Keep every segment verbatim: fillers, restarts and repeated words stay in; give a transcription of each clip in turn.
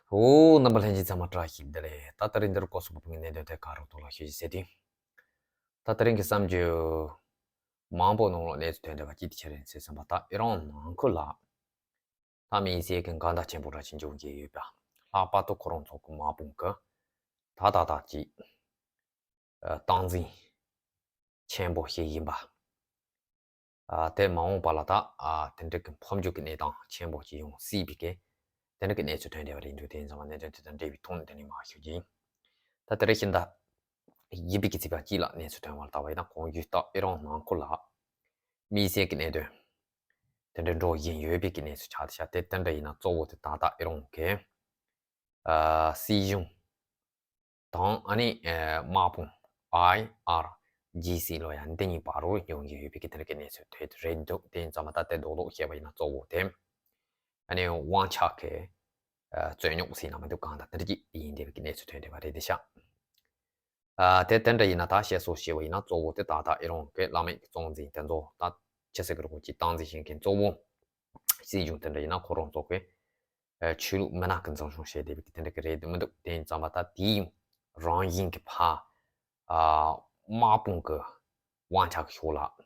ཨོ། རྣམ་པ་ལྷན་རྒྱས་ཚང་མ་བཀྲ་ཤིས་བདེ་ལེགས། ད་ད་རིང་འདིར་སྐོར་སོགས་པ་ཕུང་གི་གནད་དོན་ཐད་ཀར་རོགས་ཐོག་ལ་ཤོད་ཅིག་ཟེར་དུས། ད་ད་རིང་གི་བསམ་རྒྱུ། མང་པོ་ནང་ལོགས་གནས་ཚུལ་ཐོན་བསྡད་པ་གཅིག་དེ་ཆ་རེད་ཟེར་བསམ་པ། ད་ཨི་རན་ནང་ཁུལ་ལ། ད་དམིགས་བསལ་གྱི་འགལ་ཟླ་ཆེན་པོ་འདྲ་ཞིག་འབྱུང་གི་ཡོད་པ། ལྷག་པར་དུ་ཁོ་རང་ཚོ་གི་དམག་དཔུང་གི་ད་ད་ད་ཅིག་སྟངས་འཛིན་ཆེན་པོ་ཞིག་ཡིན་པ། ཨ། དེ་མ་འོངས་པ་ལ་ད། ཨ། དེ་འདྲ་གི་འཕོ་འགྱུར་གྱི་གནས་སྟངས་ཆེན་པོ་ཞིག་ཡོང་སྲིད་པའི་གི། དེ་འདྲ་གི་གནས་ཚུལ་ཐོན་བསྡད་པ་རེད་འདུག་དེ་ཡིན་ཙང་མ་གནད་དོན་དེ་དང་འབྲེལ་བའི་ཐོག་ནས་དེ་ནས་མར་ཞུ་རྒྱུ་ཡིན། ད་དེ་རིང་ཤིང་རྟ་ཡིན་པའི་གི་ཚིག་པ་གཅིག་ལ་གནས་ཚུལ་ཐོན་པ་ལ་བལྟ་བ་ཡིན་ན། གོང་ཞུས་ལྟར་ཨི་རན་ནང་ཁུལ་ལ་དམིགས་བསལ་གྱི་གནད་དོན་དེ་འདྲ་འགྲོ་བཞིན་ཡོད་པའི་གི་གནས་ཚུལ་ཆགས་བསྡད་ཤག་དེ་དེ་འདྲ་ཡིན་ན་གཙོ་བོ་དེ་ད་ལྟ་ཨི་རན་གྱི། ཨ། སྲིད་གཞུང་དང་། ཨ་ནི། ཨ། དམག་དཔུང་། ཨའི་ཨར་ཇི་སི་ལོ་ཡ་འདི་གཉིས་བར་རུ་ཡོང་གི་ཡོད་པའི་གི་དེ་འདྲ་གི་གནས་ཚུལ་ཐོན་རེད་འདུག་དེ་ཡིན་ཙང་མ་ད་དེ་རྡོག་རྡོག་བཤད་པ་ཡིན་ན་གཙོ་བོ་དེ། ཨ་ནི་དབང་ཆ་གི། ཨ། རྩོད་རྙོག་ཟེར་ན་མི་འདུག་གང་ལྟར་དེ་འདྲ་ཅིག་ཡིན་བསྡད་པའི་གི་གནས་ཚུལ་ཐོན་བསྡད་པ་རེད་བསྡད་ཤག་ཨ། དེ་དེ་འདྲ་ཡིན་ན་ད་བཤད་སྲོལ་བཤད་པ་ཡིན་ན་གཙོ་བོ་དེ་ད་ལྟ་ཨི་རན་གྱི་བླ་མེད་ཀྱི་གཙོ་འཛིན་དེ་ཚོ་ད་ཆི་ཟེར་གི་རེད། ཁོ་ཅིག་སྟངས་འཛིན་བྱེད་མཁན་གཙོ་བོ། སྲིད་གཞུང་དེ་འདྲ་ཡིན་ན་ཁོ་རང་ཚོ་གི། ཨ། ཆོས་ལུགས་མི་སྣ་གི་འཛིན་སྐྱོང་བྱེད་བསྡད་པའི་གི་དེ་འདྲ་གི་རེད་འདུག་མི་འདུག་དེ་ཡིན་ཙང་མ་ད་དེའི་རང་བཞིན་གྱི་ཕ། ཨ། དམག་དཔུང་གི་དབང་ཆ་གི་ཕྱོགས་ལ་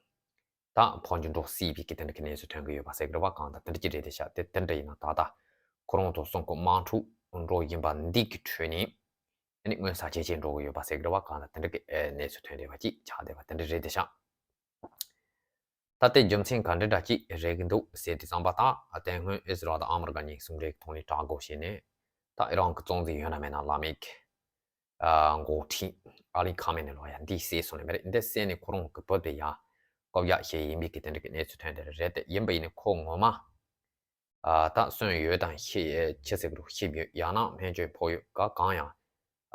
ད་འཕོ་འགྱུར་འགྲོ་སྲིད་པའི་གི་དེ་འདྲ་གི་གནས་ཚུལ་ཐོན་གི་ཡོད་པ་ཟེར་གི་རེད་པ། གང་ལྟར་དེ་འདྲ་ཅིག་རེད་བསྡད་ཤག་དེ་དེ་འདྲ་ཡིན་ན་ད་ལྟ་ཁོ་རང་ཚོ་གསུམ་གི་དམག་འཁྲུག་འགྲོ་བཞིན་པ་འདི་གི་ཁྲོད་ནས། ཨ་ནི་མངོན་གསལ་ཇེ་ཆེར་འགྲོ་གི་ཡོད་པ་ཟེར་གི་རེད་པ། གང་ལྟར་དེ་འདྲ་གི། ཨ། གནས་ཚུལ་ཐོན་བསྡད་པ་ཅིག་ཆགས་བསྡད་པ་དེ་འདྲ་རེད་བསྡད་ཤག་ད་ལྟའི་རྒྱུ་མཚན་ག་འདྲ་འདྲ་ཅིག་རེད་ཀྱི་འདུག་ཟེར་དུས་ཙམ་པ། ད་དེ་སྔོན་ཨི་སི་རལ་དང་ཨ་མི་རི་ཀ་གཉིས་གསུམ་རེ་གི་ཐོག་ནས་དྲག་རྒོལ་བྱས་ནས། ད་ཨི་རན་གྱི་གཙོ་འཛིན་ཡོད་ན་མེད་ན་བླ་མེད་ཀྱི། ཨ། འགོ་ཁྲིད་ཨ་ལི་ཁ་མེ་ནི་ལོ་ཡ་འདིས་བསད་སོང་ནི་མ་རེད། འདི་བསད་ནས་ཁོ་རང་གི་བུ་དེ་ཡ་བཀོད་རྒྱ་བྱས་ཡིན་པའི་གི་དེ་འདྲ་གི་གནས་ཚུལ་ཐོན་བསྡད་རེད་དེ། ཡིན་པ་ཡིན་ནའི་ཁོ་ངོ་མ། ཨ། ད་གསོན་ཡོད་དང་ཤི། ཨ། ཤི་ཟེར་གི་རུ་ཤི་ཡོད། ཡང་ན་སྨན་བཅོས་ཕོག་ཡོད། ག་གང་ཡང་།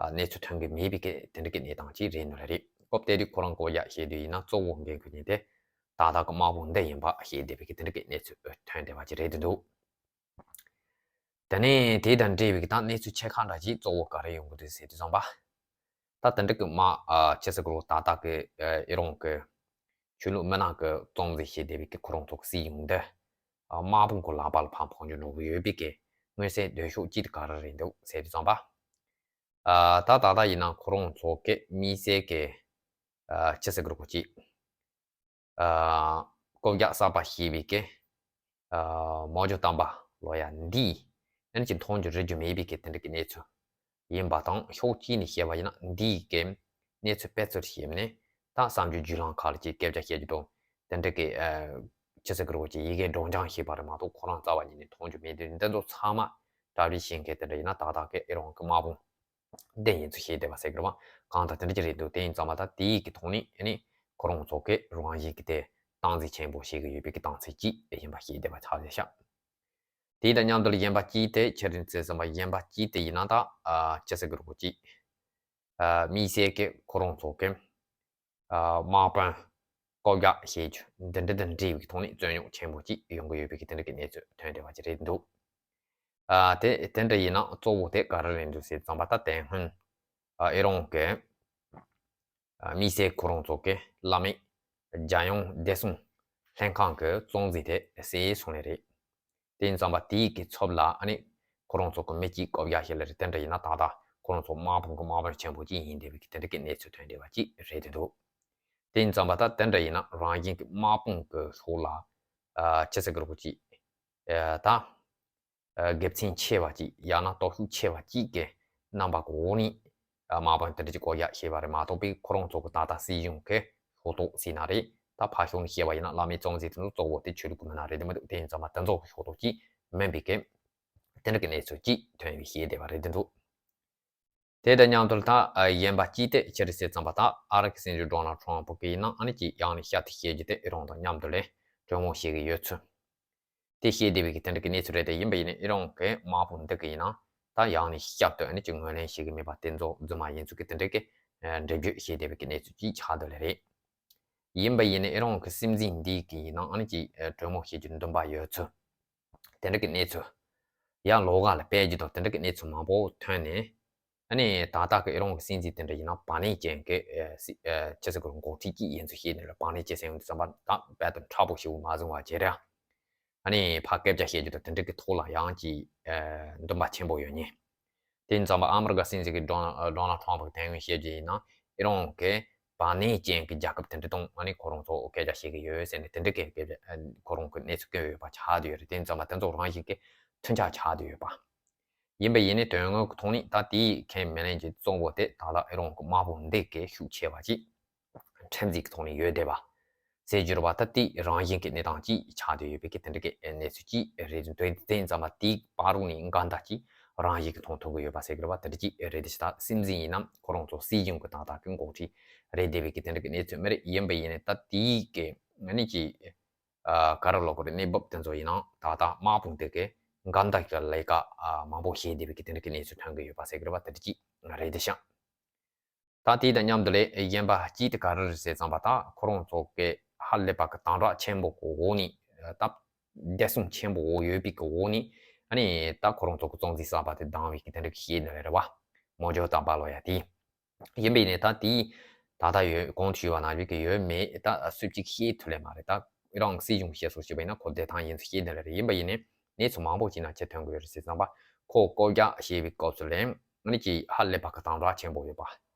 ཨ། གནས་ཚུལ་ཐོན་གི་མེད་པའི་གི་དེ་འདྲ་གི་གནས་སྟངས་ཅིག་རེད་འདུག་ལ་རེད། སྐབས་དེ་དུས་ཁོ་རང་བཀོད་རྒྱ་བྱེད་དུས་ཡིན་ན་གཙོ་བོ་འགན་ཁུར་མཁན་དེ་ད་ལྟ་གི་དམག་དཔུང་འདི་ཡིན་པ་བཤད་བསྡད་པའི་གི་དེ་འདྲ་གི་གནས་ཚུལ་ཐོན་བསྡད་པ་ཅིག་རེད་འདུག་དེ་ནས་དེ་དང་འབྲེལ་བའི་གི་ད་གནས་ཚུལ་ཆེ་ཁག་འདྲ་ཅིག་གཙོ་བོ་ག་རེ་ཡོང་གི་འདུག་ཟེར་དུས་ཙམ་པ། ད་དེ་འདྲ་གི་དམག་ཨ། ཆི་ཟེར་གི་རུ། ད་ལྟ་གི། ཨ། ཨི་རན་གི་ཆོས་ལུགས་མི་སྣ་གི་གཙོ་འཛིན་བྱེད་བསྡད་པའི་གི་ཁོ་རང་ཚོ་གི་སྲིད་གཞུང་འདི། ཨ། དམག་དཔུང་གི་ལག་པ་ལ་ཕར་འཕོ་འགྱུར་འགྲོ་གི་ཡོད་པའི་གི་མངོན་གསལ་དོད་ཤོས་གཅིག་དེ་ག་རེ་རེད་འདུག་ཟེར་དུས་ཙམ་པ། ཨ། ད་ད་ལྟ་ཡིན་ན་ཁོ་རང་ཚོ་གི་དམིགས་བསལ་གི། ཨ། ཆི་ཟེར་གི་རུ། ཁོ་ཅིག་ཨ། བཀོད་རྒྱ་གསར་པ་བྱས་པའི་གི། ཨ། མའོ་ཙེ་ཏུང་པ་ལོ་ཡ་འདིས་ཨ་ནི་ཅིག་མཐོང་རྒྱུ་རིག་རྒྱུ་མེད་པའི་གི་དེ་འདྲ་གི་གནས་ཚུལ་ཡིན་པ་དང་། ཕྱོགས་གཅིག་ནས་བཤད་པ་ཡིན་ན་འདིའི་གི་གནས་ཚུལ་སྤེལ་ཚུལ་ཞིག་ནས་ད་གསར་འགྱུར་བརྒྱུད་ལམ་ཁག་ལ་ཅིག་སྐད་ཆ་བཤད་རྒྱུ་དང་། དེ་འདྲ་གི། ཨ། ཆི་ཟེར་གི་རུ། ཅིག་ཡི་གེ་སྒྲོག་སྦྱང་བྱས་པ་རེད་མ་གཏོགས་ཁོ་རང་རྩ་བ་ཉིད་ནས་མཐོང་རྒྱུ་མེད་དུས། འདི་ཚོ་ཚང་མ་གྲ་སྒྲིག་བྱེད་མཁན་དེ་འདྲ་ཡིན་ན་ཏག་ཏག་གི་ཨི་རན་གི་དམག་དཔུང་འདི་ཡིན་ཚུལ་བཤད་བསྡད་པ་ཟེར་གི་རེད་པ། གང་ལྟར་དེ་འདྲ་ཅིག་རེད་འདུག་དེ་ཡིན་ཙང་མ་ད་དེའི་གི་ཐོག་ནས་ཨ་ནི་ཁོ་རང་ཚོ་གི་རང་བཞིན་གི་དེ་སྟངས་འཛིན་ཆེན་པོ་བྱེད་ཀྱི་ཡོད་པའི་གི་སྟངས་ཚུལ་གཅིག་ཡིན་པ་བཤད་བསྡད་པ་ཆགས་བསྡད་ཤག་དེ་དང་མཉམ་དུ་ལ་གཞན་པ་གཅིག་དེ་ཆི་རེད་ཟེར་ཙམ་པ། གཞན་པ་གཅིག་དེ་ཡིན་ན་ད། ཨ། ཆི་ཟེར་གི་རུ། ཅིག་ཨ། དམིགས་བསལ་གི་ཁོ་རང་ཚོ་གི། ཨ། དམག་དཔོན་བཀོད་རྒྱ་བྱེད་རྒྱུ་འདི་འདྲ་དང་འབྲེལ་བའི་ཐོག་ནས་རྩོད་རྙོག་ཆེན་པོ་ཅིག་ཡོང་གི་ཡོད་པའི་གི་དེ་འདྲ་གི་གནས་ཚུལ་ཐོན་བསྡད་པ་ཅིག་རེད་འདུག་ཨ། དེ་དེ་འདྲ་ཡིན་ན་གཙོ་བོ་དེ་ག་རེ་རེད་འདུག་ཟེར་ཙམ་པ། ད་དེ་སྔོན། ཨ། ཨི་རན་གི། ཨ། དམིགས་བསལ་ཁོ་རང་ཚོ་གི་བླ་མེད་རྒྱལ་ཡོངས་བདེ་སྲུང་ལྷན་ཁང་གི་གཙོ་འཛིན་དེ་བསད་སོང་ནི་རེད། དེ་ཡིན་ཙང་མ་དེའི་གི་ཚབ་ལ་ཨ་ནི་ཁོ་རང་ཚོ་གི་མི་གཅིག་བཀོད་རྒྱ་བྱས་ལ་རེད། དེ་འདྲ་ཡིན་ན་ཏག་ཏག་ཁོ་རང་ཚོ་དམག་དཔུང་གི་དམག་དཔོན་ཆེན་པོ་གཅིག་ཡིན་བསྡད་པའི་གི་དེ་འདྲ་གི་གནས་ཚུལ་ཐོན་བསྡད་པ་ཅིག་རེད་དེ་འདུག་དེ་ཡིན་ཙང་མ་ད་དེ་འདྲ་ཡིན་ན་རང་བཞིན་གི་དམག་དཔུང་གི་ཕྱོགས་ལ། ཨ། ཆི་ཟེར་གི་རུ། ཅིག་ཨ། ད། ཨ། དགེ་མཚན་ཆེ་བ་ཅིག་ཡང་ན་སྟོབས་ཤུགས་ཆེ་བ་ཅིག་གི་རྣམ་པ་གི་འོག་ནས། ཨ། དམག་དཔོན་དེ་འདྲ་ཅིག་བསྐོ་གཞག་བྱས་པ་རེད་མ་གཏོགས་པའི་ཁོ་རང་ཚོ་གི་ད་ལྟ་སྲིད་གཞུང་གི་ཕྱོགས་གཏོགས་ཟེར་ན་རེད། ད་ཕར་ཕྱོགས་ནས་བཤད་པ་ཡིན་ན་བླ་མའི་གཙོ་འཛིན་དེ་ཚོ་གཙོ་བོ་དེ་ཆོས་ལུགས་ཀྱི་མི་སྣ་རེད་དེ་མི་འདུག་དེ་ཡིན་ཙང་མ་དེ་ཚོ་གི་ཕྱོགས་གཏོགས་ཅིག་མིན་པའི་གི་དེ་འདྲ་གི་གནས་ཚུལ་ཅིག་ཐོན་བའི་བཤད་བསྡད་པ་རེད་དེ་འདུག་དེ་དང་མཉམ་དུ་ད། ཨ། གཞན་པ་གཅིག་དེ་ཅི་རེད་ཟེར་ཙམ་པ། ད་ཨ་རི་གི་སྲིད་འཛིན་ཌོ་ནལ་ཊམ་ཕུ་གིས་ཡིན་ན་ཨ་ནི་ཅིག་ཡང་ནས་བསྐྱར་དུ་བཤད་རྒྱུ་དེ་ཨི་རན་དང་མཉམ་དུ་ལ་གྲོས་མོལ་བྱེད་ཀྱི་ཡོད་ཚུལ། དེ་བཤད་བསྡད་པའི་གི་དེ་འདྲ་གི་གནས་ཚུལ་རེད་དེ། ཡིན་པ་ཡིན་ནའི་ཨི་རན་གི་དམག་དཔུང་འདི་གི་ཡིན་ན་ད་ཡང་ནས་བསྐྱར་དུ་ཨ་ནི་ཅིག་ངོས་ལེན་བྱེད་ཀྱི་མེད་པ་དེ་ཚོ་རྫུན་མ་ཡིན་ཚུལ་གི་དེ་འདྲ་གི། ཨ། འགྲེལ་བརྗོད་བྱེད་བསྡད་པའི་གི་གནས་ཚུལ་ཅིག་ཆགས་བསྡད་ལེ་རེད། ཡིན་པ་ཡིན་ནའི་ཨི་རན་གི་སྲིད་འཛིན་འདི་གི་ཡིན་ན་ཨ་ནི་ཅིག་ཨ། གྲོས་མོལ་བྱེད་རྒྱུ་འདུན་པ་ཡོད་ཚུལ། དེ་འདྲ་གི་གནས་ཚུལ་ཡང་ལོགས་ཀ་ལ་སྤེལ་རྒྱུ་དང་དེ་འདྲ་གི་གནས་ཚུལ་མང་པོ་ཐོན་ནས། ཨ་ནི་ད་ལྟ་གི་ཨི་རན་གི་སྲིད་འཛིན་དེ་འདྲ་ཡིན་ན་བག་ཉལ་ཅན་གི། ཨ། སྲིད། ཨ། ཅི་ཟེར་དགོས་རེད། འགོ་ཁྲིད་ཅིག་ཡིན་ཚུལ་བཤད་ནས་ལ། བག་ཉལ་ཅན་ཟེར་ཡོང་དུས་ཙམ་པ་ད་རྦད་དེ་མཁྲེགས་པོ་ཞེ་པོ་མ་བཟུང་བ་བྱས་ར། ཨ་ནི་ཕར་སྐད་ཆ་བཤད་རྒྱུ་དང་དེ་འདྲ་གི་ཐོག་ལ་ཡང་ཅིག་ཨ། འདུན་པ་ཆེན་པོ་ཡོད་མཁན། དེ་ཙམ་པ་ཨ་མི་རི་ཀ་སྲིད་འཛིན་གྱི་ཌོ་ནལ་ཌོ་ནལ་ཊམ་པ་གི་དེ་སྔོན་བཤད་རྒྱུ་ཡིན་ན་ཨི་རན་གྱི་བ་ནས་ཅན་གྱི་རྒྱལ་ཁབ་དེ་འདྲ་དང་ཨ་ནི་ཁོ་རང་ཚོ་སྐད་ཆ་བཤད་ཀྱི་ཡོད་ཟེར་ནས་དེ་འདྲ་གི་སྐད་ཆ་ཁོ་རང་གི་གནས་ཚུལ་བཀོད་ཡོད་པ་ཆགས་བསྡད་ཡོད་རེད། དེ་ཙམ་པ་དེ་ཚོ་རང་བཞིན་གྱི་མཐུན་ཆགས་ཆགས་བསྡད་ཡོད་པ། ཡིན་པ་ཡིན་ནའི་དོན་དངོས་ཀྱི་ཐོག་ནས་ད་དེའི་ཁེ་མེ་ལེན་གྱི་གཙོ་བོ་དེ་ད་ལྟ་ཨི་རན་གྱི་དམག་དཔུང་འདི་གའི་ཤུགས་ཆེ་བ་ཅིག་ཁྲིམས་འཛིན་གྱི་ཐོག་ནས་ཡོད་བསྡད་པ། ཟེར་རྒྱུ་རེད་པ། ད་དེ་རང་བཞིན་གྱི་གནས་སྟངས་ཅིག་ཆགས་བསྡད་ཡོད་པའི་གི་དེ་འདྲ་གི་གནས་ཚུལ་ཅིག་རེད། དེ་དེ་ཙམ་པ་དེའི་བར་རུ་ནས་འགལ་ཟླ་ཅིག་རང་བཞིན་གྱི་མཐོང་ཐུབ་ཀྱི་ཡོད་པ་ཟེར་གྱི་རེད་པ། དེ་འདྲ་ཅིག་རེད། དེ་ཞིག་ད་སྲིད་འཛིན་ཡིན་ན་ཁོ་རང་ཚོ་སྲིད་གཞུང་གི་ད་ལྟ་གི་འགོ་ཁྲིད་རེད་བསྡད་པའི་གི་དེ་འདྲ་གི་གནས་ཚུལ་མ་རེད། ཡིན་པ་ཡིན་ནའི་ད་དེའི་གི་ང་ནི་ཅིག་ག་རེ་ལབ་དགོས་རེད། གནས་བབ་དེ་ཚོ་ཡིན་ན་ད་ལྟ་དམག་དཔུང་དེ་གའི་འགལ་ཟླ་གི་ལས་ཀ་མང་པོ་བྱས་བསྡད་པའི་གི་དེ་འདྲ་གི་གནས་ཚུལ་ཐོན་གྱི་ཡོད་པ་ཟེར་གྱི་རེད་པ། དེ་འདྲ་ཅིག་རེད། དེ་ཤག་ད་དེ་དང་མཉམ་དུ་ལས་གཞན་པ་གཅིག་དེ་ག་རེ་རེད་ཟེར་ཙམ་པ། ད་ཁོ་རང་ཚོ་གི་ཧ་ལས་པ་གི་དམ་དྲག་ཆེན་པོ་གི་འོག་ནས་ད་བདེ་སྲུང་ཆེན་པོ་འོག་ཡོད་པའི་གི་འོག་ནས་ཨ་ནི་ད་ཁོ་རང་ཚོ་གི་གཙོ་འཛིན་གསར་པ་དེ་བདམས་པའི་གི་དེ་འདྲ་གི་ཤེས་ནི་རེད་པ། མོ་ཇོ་དམ་པ་ལོ་ཡ་དེ། ཡིན་པས་ནས་ད་དེ་ད་ལྟ་ཡོད་གོང་དུ་ཞུས་པ་ནང་བཞིན་གི་ཡོད་མེད་ད་སུ་གཅིག་ཤེས་ཐུབ་ལེ་མ་རེད། ད་ཨི་རན་སྲིད་གཞུང་བཤད་སྲོལ་བྱས་པ་ཡིན་ན་ཁོ་བདེ་ཐང་ཡིན་ཚུལ་ཤེས་ནི་རེད། ཡིན་པ་ཡིན་ནས་གནས་ཚུལ་མང་པོ་ཅིག་ནང་ཅི་ཐོན་གི་ཡོད་རེད་ཟེར་ཙམ་པ། ཁོ་བསྐོ་བཞག་བྱས་པའི་སྐབས་སུ་ལས་ཨ་ནི་ཅིག་ཧ་ལས་པ་གི་དམ་དྲག་ཆེན་པོ་ཡོད་པ།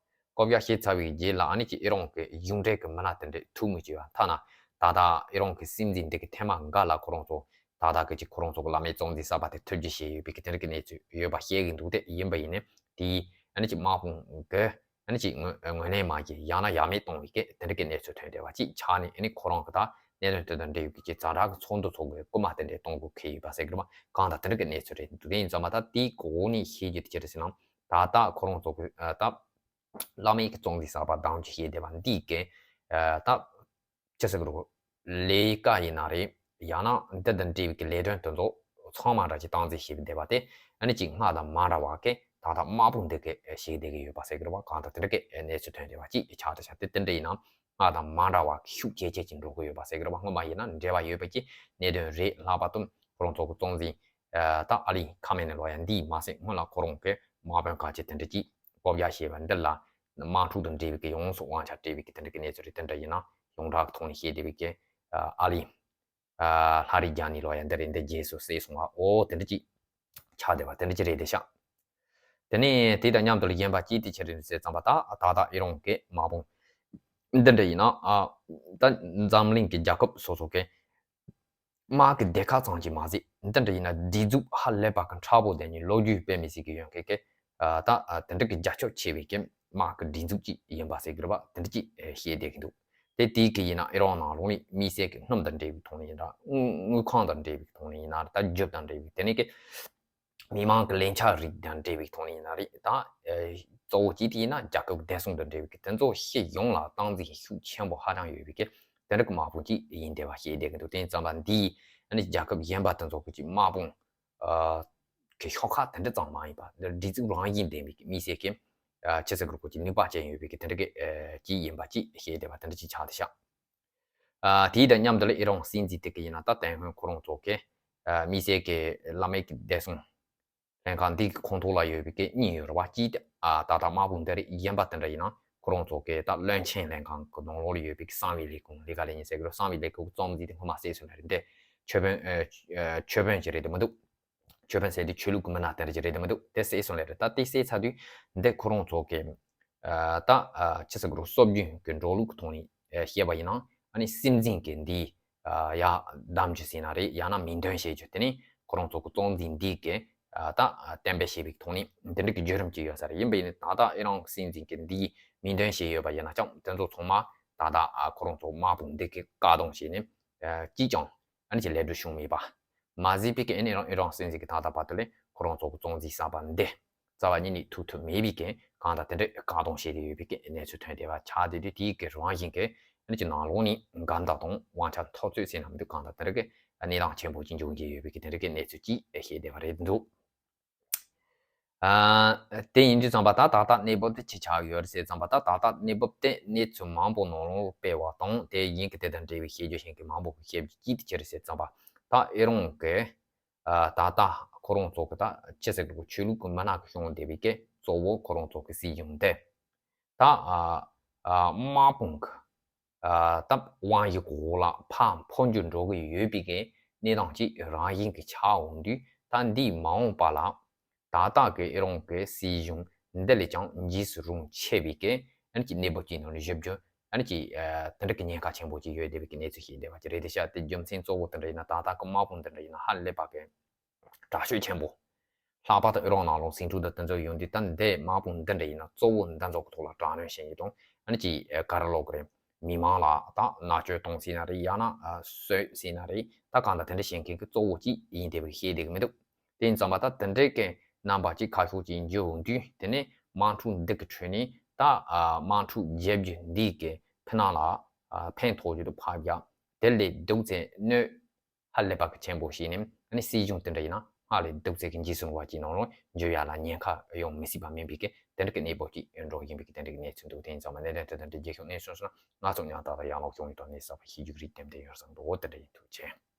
བསྐོ་བཞག་བྱས་ཚར་བའི་རྗེས་ལ་ཨ་ནི་ཅིག་ཨི་རན་གི་གཞུང་འབྲེལ་གི་མི་སྣ་དེ་འདྲས་ཐུག་མི་བྱེད་པ། ཐ་ན་ད་ལྟ་ཨི་རན་གི་སྲིད་འཛིན་འདི་གི་ཐེངས་མ་འགའ་ལ་ཁོ་རང་ཚོ་ད་ལྟ་གི་ཅིག་ཁོ་རང་ཚོ་གི་བླ་མའི་གཙོ་འཛིན་གསར་པ་དེ་ཐུག་རྒྱུ་བྱས་ཡོད་པའི་གི་དེ་འདྲ་གི་གནས་ཚུལ་ཡོད་པ་བཤད་གི་འདུག་སྟེ། ཡིན་པ་ཡིན་ནས་དེའི་ཨ་ནི་ཅིག་དམག་དཔུང་གི་ཨ་ནི་ཅིག་ངོས་ངོས་ལེན་མ་བྱས་ཡང་ན་ཡ་མེད་གཏོང་བའི་གི་དེ་འདྲ་གི་གནས་ཚུལ་ཐོན་བསྡད་པ་ཅིག་ཆགས་ནས། ཨ་ནི་ཁོ་རང་གི་ད་གནད་དོན་དེ་དང་འབྲེལ་ཡོད་གི་ཅིག་ཛ་དྲག་གི་ཚོགས་འདུ་ཚོགས་དགོས་སྐུལ་མ་དེ་འདྲས་གཏོང་དགོས་ཁེལ་ཡོད་པ་ཟེར་གི་རེད་པ། གང་ལྟར་དེ་འདྲ་གི་གནས་ཚུལ་རེད་འདུག་དེ་ཡིན་ཙམ་པ་ད་དེའི་གོ་ནས་ཤེས་རྒྱུ་དེ་ཅི་རེད་ཟེར་ན། ད་ལྟ་ཁོ་རང་ཚོ་གི་ད་བླ་མའི་གི་གཙོ་འཛིན་གསར་པ་བདམས་རྒྱུ་བྱས་བསྡད་པ་འདི་གི་ད་ཅི་ཟེར་གི་རེད། ལས་ཀ་ཡིན་ན་རེད། ཡང་ན་འདི་དང་འབྲེལ་བའི་གི་ལས་དོན་དེ་ཚོ་ཚང་མ་འདྲ་ཅིག་སྟངས་འཛིན་བྱས་བསྡད་པ་དེ་ཨ་ནི་ཅིག་སྔར་དང་མ་འདྲ་བ་གི་ད་ལྟ་དམག་དཔུང་འདི་གི་བྱས་བསྡད་གི་ཡོད་པ་ཟེར་གི་རེད་པ། གང་ལྟར་དེ་འདྲ་གི་གནས་ཚུལ་ཐོན་བསྡད་པ་ཅིག་ཆགས་བསྡད་ཤག་དེ་དེ་འདྲ་ཡིན་ན་སྔར་དང་མ་འདྲ་བ་གི་ཤུགས་ཇེ་ཆེ་ཅིག་འགྲོ་གི་ཡོད་པ་ཟེར་གི་རེད་པ། སྔོན་མ་ཡིན་ན་འབྲེལ་བ་ཡོད་པ་གི་གནད་དོན་རེད། ལྷག་པར་དུ་ཁོ་རང་ཚོ་གི་གཙོ་འཛིན་ད་ཨ་ལི་ཁ་མེ་ནེ་ལོ་ཡ་འདི་མ་ཟད་སྔོན་ལ་ཁོ་རང་གི་དམག་དཔོན་ཁག་ཅིག་དེ་འདྲ་ཅིག་བསྐོ་བཞག་བྱས་པ་འདི་ལ་དམག་འཁྲུག་དང་འབྲེལ་བའི་གི་ཡོངས་སུ་དབང་ཆ་སྤྲད་པའི་གི་དེ་འདྲ་གི་གནས་ཚུལ་རེད། དེ་འདྲ་ཡིན་ན་ཡོངས་གྲགས་ཀྱི་ཐོག་ནས་བཤད་བསྡད་པའི་གི་ཨ་ལི་ལྷ་རི་རྒྱ་ནི་ལོ་ཡ་འདི་རེད། འདི་རྗེས་སུ་གསོས་སོང་བ། འོ་དེ་འདྲ་ཅིག་ཆགས་བསྡད་པ་དེ་འདྲ་ཅིག་རེད་བསྡད་ཤག་དེ་ནས་དེ་དང་མཉམ་དུ་གཞན་པ་ཅིག་དེ་ཆི་རེད་ཟེར་ཙམ་པ། ད་ད་ལྟ་ཨི་རན་གི་དམག་དཔུང་འདི་འདྲ་ཡིན་ན་ཨ་ད་འཛམ་གླིང་གི་རྒྱལ་ཁབ་སོ་སོ་གི་དམག་གི་སྡེ་ཁག་ཙམ་གྱིས་མ་ཟད། འདི་འདྲ་ཡིན་ན་སྒྲིག་འཛུགས་ཧ་ལས་པ་གི་མཁྲེགས་པོ་ལྡན་ནས་ལོ་རྒྱུས་དཔེ་མི་སྲིད་གི་ཡོད་མཁན་གི་ཨ་ད་ཨ་དེ་འདྲ་གི་རྒྱ་ཁྱབ་ཆེ་བའི་གི་དམག་གི་སྒྲིག་འཛུགས་ཅིག་ཡིན་པ་ཟེར་གི་རེད་པ། དེ་འདྲ་ཅིག་ཨེ་བཤད་བསྡད་གི་འདུག་དེ་དེའི་གི་ཡིན་ན་ཨི་རན་ནང་ལོགས་ནས་དམིགས་བསལ་གི་སྣུམ་དང་འབྲེལ་བའི་ཐོག་ནས་ཡིན་ན། དངུལ་དངུལ་ཁང་དང་འབྲེལ་བའི་ཐོག་ནས་ཡིན་ན། ད་རྒྱུ་དང་འབྲེལ་བའི་དེ་ནས་གི་མི་མང་གི་ལས་འཆར་རིགས་དང་འབྲེལ་བའི་ཐོག་ནས་ཡིན་ན་རེད། ད་ཨེ་གཙོ་བོ་གཅིག་དེ་ཡིན་ན་རྒྱལ་ཁབ་བདེ་སྲུང་དང་འབྲེལ་བའི་གི་དེ་ཚོ་སྤྱི་ཡོངས་ལ་སྟངས་འཛིན་ཤུགས་ཆེན་པོ་ཧ་ཅང་ཡོད་པའི་གི་དེ་འདྲ་གི་དམག་དཔུང་གཅིག་ཡིན་བསྡད་པ་བཤད་བསྡད་གི་འདུག་དེ་ཙམ་པ་འདིས་ཨ་ནི་རྒྱལ་ཁབ་གཞན་པ་དེ་ཚོ་གི་ཅིག་དམག་དཔུང་ཨ་གི་ཤོག་ཁག་དེ་འདྲ་ཙམ་མ་ཡིན་པ། འདི་སྒྲིག་འཛུགས་རང་བཞིན་ལྡན་པའི་གི་དམིགས་བསལ་གི་ཨ་ཅི་ཟེར་དགོས་རེད། ཁོ་ཅིག་ནུས་པ་ཅན་ཡོད་པའི་གི་དེ་འདྲ་གི་ཨ་ཅིག་ཡིན་པ་ཅིག་བཤད་བསྡད་པ་དེ་འདྲ་ཅིག་ཆགས་བསྡད་ཤག་ཨ་དེའི་དང་མཉམ་དུ་ལ་ཨི་རན་སྲིད་འཛིན་དེ་གི་ཡིན་ན་ད་དེ་སྔོན་ཁོ་རང་ཚོ་གི་ཨ་དམིགས་བསལ་གི་བླ་མའི་གི་བདེ་སྲུང་ལྷན་ཁང་འདི་གི་ཁོངས་གཏོགས་ལ་ཡོད་པའི་གི་གཉིས་ཡོད་རེད་པ། གཅིག་དེ་ཨ་ད་ལྟ་དམག་དཔུང་འདི་རེད། གཞན་པ་དེ་འདྲ་ཡིན་ན་ཁོ་རང་ཚོ་གི་ད་བློན་ཆེན་ལྷན་ཁང་གི་ནང་ལོགས་ལ་ཡོད་པའི་གི་གསང་བའི་ལས་ཁུངས་ལས་ཀ་ལས་ཉིན་ཟེར་གི་རེད། གསང་བའི་ལས་ཁུངས་གི་གཙོ་འཛིན་དེ་སྔོན་མ་གསོས་སོང་ནི་རེད། འདི་ཆོས་དཔོན་ཨ་ཨ་ཆོས་དཔོན་ཅིག་རེད་དེ་མི་འདུག་ཆོས་དཔོན་ཟེར་དུས་ཆོས་ལུགས་ཀྱི་མི་སྣ་དེ་འདྲ་ཅིག་རེད་དེ་མི་འདུག་དེ་གསོས་སོང་ལེ་རེད། ད་དེ་གསོས་ཚར་དུས་འདི་ཁོ་རང་ཚོ་གི་ཨ་ད་ཨ་ཅི་ཟེར་དགོས་རེད། སྲོལ་རྒྱུན་གྱི་འགྲོ་ལུགས་ཀྱི་ཐོག་ནས་ཨ་བཤད་པ་ཡིན་ན་ཨ་ནི་སྲིད་འཛིན་གྱི་འདི་ཨ་ཡར་བདམས་རྒྱུ་ཟེར་ན་རེད། ཡང་ན་མིང་འདོན་བྱེད་རྒྱུ་དེ་ནི་ཁོ་རང་ཚོ་གི་གཙོ་འཛིན་འདི་གི་ཨ་ད་ཨ་གཏན་འབེབས་བྱས་པའི་ཐོག་ནས་འདི་འདྲ་གི་བརྒྱུད་རིམ་ཅིག་ཡོད་ས་རེད། ཡིན་པ་ཡིན་ནའི་ད་ལྟ་ཨི་རན་གྱི་སྲིད་འཛིན་གྱི་འདི་མིང་འདོན་བྱས་ཡོད་པ་ཡིན་ན་ཅང་དེ་ཚོ་ཚང་མ་ད་ལྟ་ཨ་ཁོ་རང་ཚོ་དམག་དཔུང་འདི་གི་བཀག་སྡོམ་བྱས་ནས་ཨ་ཅིས་ཀྱང་ཨ་ནི་ཅིག་ལེགས་འགྲུབ་བྱུང་མེད་པ། མ་ཟད་པའི་གི་ཨ་ནི་ཨི་རན་ཨི་རན་སྲིད་འཛིན་གྱི་ད་ལྟ་བར་དུ་ལས་ཁོ་རང་ཚོ་གི་གཙོ་འཛིན་གསར་པ་འདི་རྩ་བ་ཉིད་ནས་ཐུག་ཐུབ་མེད་པའི་གི་གང་ལྟར་དེ་འདྲའི་བཀག་སྡོམ་བྱས་ཏེ་ཡོད་པའི་གི་གནས་ཚུལ་ཐོན་བསྡད་པ་ཆགས་བསྡད་དུས། དེའི་གི་རང་བཞིན་གྱི་ཨ་ནི་ཅིག་ནང་ལོགས་ནས་འགལ་ཟླ་དང་དབང་ཆ་འཐབ་རྩོད་ཟེར་ན་མི་འདུག་གང་ལྟར་དེ་འདྲ་གི་གནས་སྟངས་ཆེན་པོ་ཅིག་འབྱུང་གི་ཡོད་པའི་གི་དེ་འདྲ་གི་གནས་ཚུལ་ཅིག་བཤད་བསྡད་པ་རེད་འདུག་ཨ་དེ་ཡིན་དུས་ཙམ་པ་ད་ད་ལྟ་གནས་བབ་དེ་ཅི་ཆགས་ཡོད་རེད་ཟེར་ཙམ་པ། ད་ད་ལྟ་གནས་བབ་དེ་གནས་ཚུལ་མང་པོ་ནང་ལོགས་སྤེལ་བ་དང་དེ་ཡིན་གི་དེ་དང་འབྲེལ་བའི་བཤད་རྒྱུ་ཞིག་གི་མང་པོ་གི་བཤད་རྒྱུ་ཅིག་དེ་ཅི་རེད་ཟེར་ཙམ་པ། ད་ཨི་རན་གི་ཨ་ད་ལྟ་ཁོ་རང་ཚོ་གི་ད་ཅི་ཟེར་དགོས། ཆོས་ལུགས་ཀྱི་མི་སྣ་གི་སྐྱོང་བསྡད་པའི་གི་གཙོ་བོ་ཁོ་རང་ཚོ་གི་སྲིད་གཞུང་དེ་ད་ཨ་ཨ་དམག་དཔུང་གི་ཨ་ད་དབང་ཡིག་འོག་ལ་ཕར་འཕོ་འགྱུར་འགྲོ་གི་ཡོད་པའི་གི་གནས་སྟངས་ཅིག་རང་བཞིན་གྱི་ཆགས་འོང་དུས། ད་འདིའི་མ་འོངས་པ་ལ་ ད་ལྟ་གི་ཨི་རང་གི་སྲིད་གཞུང་འདི་ལས་ཀྱང་འཇིགས་སུ་རུང་ཆེ་བའི་གི་ཨ་ནི་ཅིག་གནས་བབ་ཅིག་ནང་ནས་བཞུགས་རྒྱུ་ཨ་ནི་ཅིག་དེ་འདྲ་གི་ཉེན་ཁ་ཆེན་པོ་ཅིག་ཡོད་བསྡད་པའི་གི་གནས་ཚུལ་ཞིག་ཡིན་བསྡད་པ་ཅིག་རེད། དེ་ཤ་དེ་རྒྱུ་མཚན་གཙོ་བོ་དེ་འདྲ་ཡིན་ན་ད་ལྟ་གི་དམག་དཔུང་འདི་འདྲ་ཡིན་ན་ཧ་ལས་པ་གི་དྲག་ཤུགས་ཆེན་པོ། ལྷག་པར་དུ་ཨི་རོག་ནང་ལོགས་སིང་ཕྲུག་དང་དེ་ཚོ་ཡོང་དུས་ད་འདི་དམག་དཔུང་འདི་འདྲ་ཡིན་ན་གཙོ་བོ་འདི་ཚོ་གི་ཐོག་ལ་དྲག་གནོན་བྱེད་ཡིན་དང་ཨ་ནི་ཅིག་ག་རེ་ལབ་དགོས་རེད། མི་མང་ལ་ད་མནར་གཅོད་གཏོང་སྲིད་ན་རེད། ཡང་ན་གསོད་སྲིད་ན་རེད། ད་གང་ལྟར་དེ་འདྲ་བྱེད་མཁན་གྱི་གཙོ་བོ་གཅིག་ཡིན་བསྡད་པ་ཤེས་བསྡད་ཀྱི་མི་འདུག་དེ་ཡིན་ཙང་མ་ད་དེ་འདྲའི་གི་རྣམ་པ་གཅིག་ཁ་ཤོག་ཅིག་འཇུ་འོང་དུས་དེ་ནས་དམག་འཁྲུག་འདི་གི་ཁྲོད་ནས་ད་དམག་འཁྲུག་རྒྱབ་རྒྱུ་འདི་གི་ཕི་ནང་ལ་ཕན་ཐོགས་རྒྱུ་དང་ཕར་རྒྱབ་དེ་ལས་སྡུག་ཚད་གནོད་ཧ་ལས་པ་གི་ཆེན་པོ་ཞིག་ནས་ཨ་ནི་སྲིད་གཞུང་དེ་འདྲ་ཡིན་ན་ཧ་ལས་སྡུག་ཚད་ཀྱི་འཇིགས་སུ་རུང་བ་ཅིག་ནང་ལོགས་འགྱུར་ཡ་ལ་ཉེན་ཁ་ཡོང་མི་སྲིད་པ་མིན་པའི་གི་དེ་འདྲ་གི་གནས་བབ་ཅིག་འགྲོ་གི་ཡིན་པའི་གི་དེ་འདྲ་གི་གནས་ཚུལ་འདུག་དེ་ཡིན་ཙང་མ་གནད་དོན་དེ་འདྲ་རྒྱལ་ཁབ་གནས་སོང་སོང་ན་ང་ཚོ་ཡང་ད་ལྟ་ཡང་ལོག་བྱུང་ཡོད་དོ་གནས་ས་བ་ཤེས་རྒྱུ་རིགས་ལྡན་དེ་ཡོད་བསམ་འདུག་འོ་དེ་འདྲ་ཡིན། ཐུགས་རྗེ་ཆེ།